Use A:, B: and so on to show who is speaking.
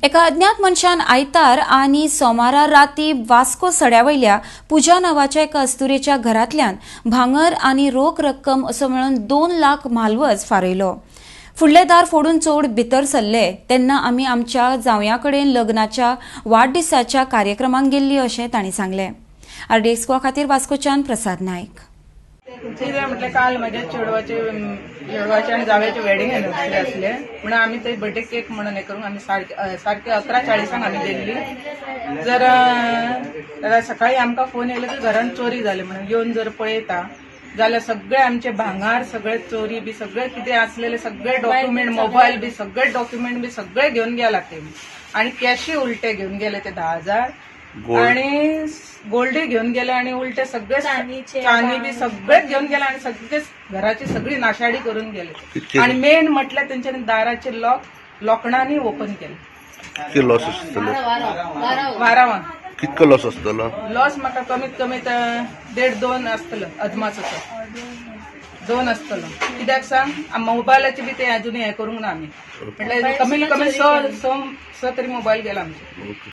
A: एका अज्ञात मनशान आयतार आनी सोमारा राती वास्को सड्या वयल्या पुजा नांवाच्या एका अस्तुरेच्या घरांतल्यान भांगर आनी रोख रक्कम असो मेळून 2 लाख म्हालवज फारयलो. फुडले दार फोडून चोर भितर सरले तेन्ना आमी आमच्या जावया कडेन लग्नाच्या वाडदिसाच्या कार्यक्रमाक गेल्ली, अशें तांणी सांगलें. आरडीएक्स गोवा खातीर वास्कोच्यान प्रसाद नायक.
B: कितें म्हटल्यार, काल म्हज्या चेडवाचे आनी जावयाचे वेडिंग एनिवर्सरी आसले म्हणून आमी ते बर्थडे केक म्हणून हे करूंक आमी सारके 11:40 आमी गेल्ली. जर जाल्यार सकाळी आमकां फोन येयलो की घरान चोरी जाली म्हणून. येवन जर पळयता जाल्यार सगळे आमचे भांगार, सगळे चोरी बी, सगळे कितें आसलेले सगळे डॉक्युमेंट, मोबायल बी, सगळे डॉक्युमेंट बी सगळे घेवन गेला ते आणि कॅशय उलटे घेवन गेले ते 10,000 आणि गोल्डय घेवन गेले आणि उलटे सगळे चांदी बी सगळेच घेवन गेले आणि सगळे घराची सगळी नाशाडी करून गेले.
C: कितके?
B: आणि मेन म्हटल्यार तेंच्यांनी दाराचे लॉक लोखणांनी ओपन केले.
C: कितके लॉस आसतलो?
B: वारावान.
C: कितको लॉस आसतलो?
B: लॉस म्हाका कमीत कमी तर देड दोन आसतलो अदमास, असो दोन आसतलो. कित्याक सांग, मोबायलाचे बी ते अजून हे करूंक ना आमी. म्हटल्यार कमीत कमी स स स तरी मोबायल गेला आमचे.
C: ओके.